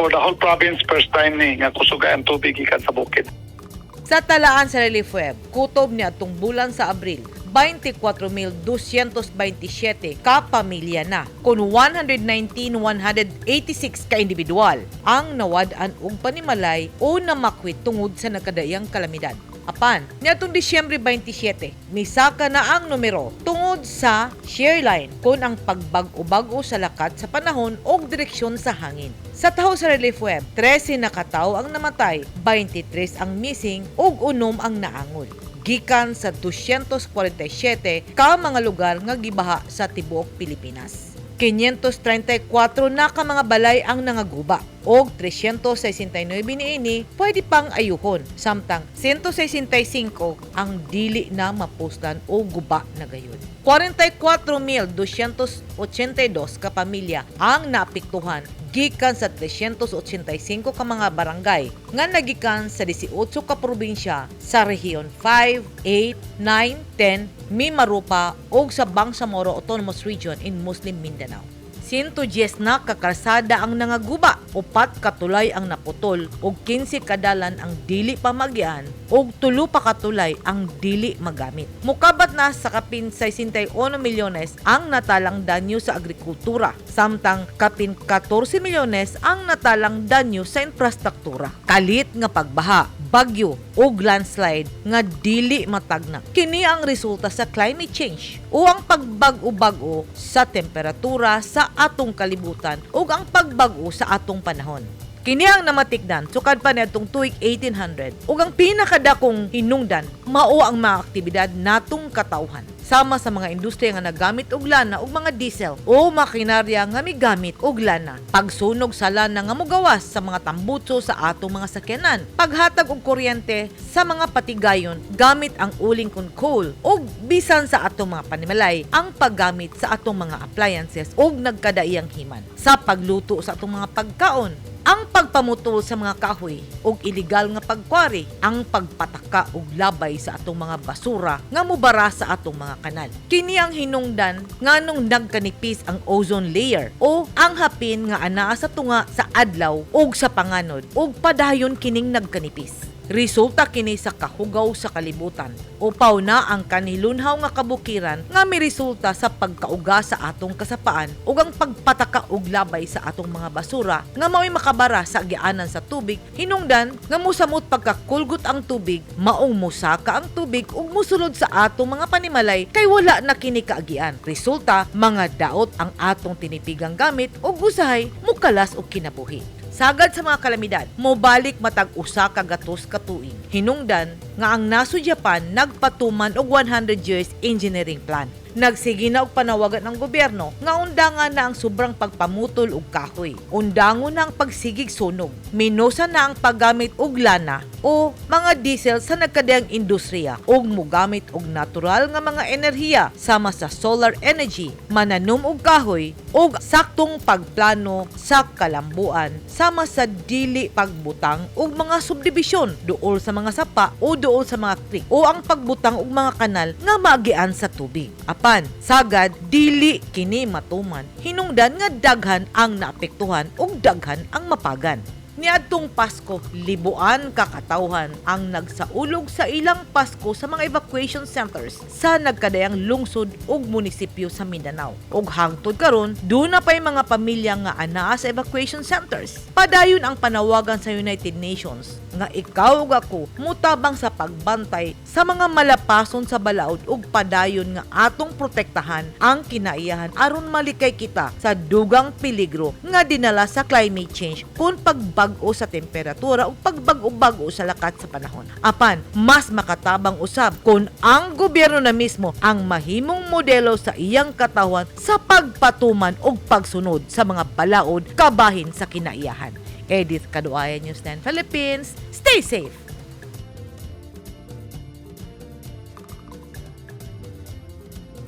For the whole province, first time ni nga kusog ang tubig gikan sa bukid. Sa talaan sa Relief Web, kutob niadtong bulan sa Abril, 24,227 ka pamilya na, kun 119,186 ka individual ang nawad-an og panimalay o namakwit tungod sa nagkadaiyang kalamidad. Apan, niadtong Disyembre 27, misaka na ang numero tungod sa shear line kon ang pagbag-o-bag-o sa lakat sa panahon o direksyon sa hangin. Sa taho sa Relief Web, 13 na katawo ang namatay, 23 ang missing ug 6 ang naangol, gikan sa 247 ka mga lugar nga gibaha sa tibuok Pilipinas. 534 na ka mga balay ang nangaguba og 369 niini pwede pang ayuhon, samtang 165 ang dili na mapuslan o guba na gayud. 44,282 ka pamilya ang naapektuhan gikan sa 385 ka mga barangay nga nagikan sa 18 ka probinsya sa Rehiyon 5, 8, 9, 10, Mimaropa ug sa Bangsamoro Autonomous Region in Muslim Mindanao. 110 na kakalsada ang nangaguba, 4 ka tulay ang naputol ug 15 kadalan ang dili pa magian ug 3 pa ka tulay ang dili magamit. Mukabat na sa kapin 61 milyones ang natalang danyo sa agrikultura, samtang kapin 14 milyones ang natalang danyo sa infrastruktura. Kalit nga pagbaha, bagyo ug landslide nga dili matagna. Kini ang resulta sa climate change o ang pagbag-o-bag-o sa temperatura sa atong kalibutan ug ang pagbag-o sa atong panahon. Kini ang namatikdan sukad pa niadtong tuig 1800 ug ang pinakadakong hinungdan mao ang mga aktibidad natong katawhan, sama sa mga industriya nga nagamit og lana ug mga diesel o makinarya nga migamit og lana, pagsunog sa lana nga mogawas sa mga tambutso sa atong mga sakyanan, paghatag og kuryente sa mga patigayon gamit ang uling kun coal, ug bisan sa atong mga panimalay, ang paggamit sa atong mga appliances ug nagkadaiyang himan sa pagluto sa atong mga pagkaon, ang pagpamutol sa mga kahoy ug iligal nga pagkwari, ang pagpataka og labay sa atong mga basura nga mubara sa atong mga kanal. Kini ang hinungdan nganong nagkanipis ang ozone layer o ang hapin nga anaa sa tunga sa adlaw ug sa panganod ug padayon kining nagkanipis. Resulta kini sa kahugaw sa kalibutan. Upaw na ang kanilunhaw nga kabukiran nga miresulta sa pagkauga sa atong kasapaan ug ang pagpataka og labay sa atong mga basura nga mao'y makabara sa agianan sa tubig, hinungdan nga musamot pagkakulgot ang tubig, maong musaka ang tubig ug musulod sa atong mga panimalay kay wala na kini kaagian. Resulta, mga daot ang atong tinipigang gamit ug usahay mukalas og kinabuhi. Sagad sa mga kalamidad, mobalik matag 100 ka tuig. Hinungdan nga ang nasod Japan nagpatuman og 100 years engineering plan. Nagsige na og panawagan ang gobyerno nga undangan na ang sobrang pagpamutol og kahoy. Undangon na ang pagsigig sunog. Minosa na ang paggamit og lana o mga diesel sa nagkadaiyang industriya ug mogamit og natural nga mga enerhiya sama sa solar energy, mananom og kahoy ug saktong pagplano sa kalambuan, sama sa dili pagbutang og mga subdibisyon duol sa mga sapa o duol sa mga creek o ang pagbutang og mga kanal nga maagian sa tubig. Apan, sagad dili kini matuman, hinungdan nga daghan ang naapektuhan ug daghan ang mapagan. Niadtong Pasko, libuan ka katawhan ang nagsaulog sa ilang Pasko sa mga evacuation centers sa nagkadaiyang lungsod ug munisipyo sa Mindanao. Ug hangtod karon, duna pay mga pamilya nga anaa sa evacuation centers. Padayon ang panawagan sa United Nations nga ikaw ug ako mutabang sa pagbantay sa mga malapason sa balaod ug padayon nga atong protektahan ang kinaiyahan aron malikay kita sa dugang peligro nga dinala sa climate change kung pagbag-o sa temperatura ug pagbag-o-bag-o sa lakat sa panahon. Apan, mas makatabang usab kung ang gobyerno na mismo ang mahimong modelo sa iyang katawhan sa pagpatuman ug pagsunod sa mga balaod kabahin sa kinaiyahan. Edith Kaduaya, News 10 Philippines. Stay safe!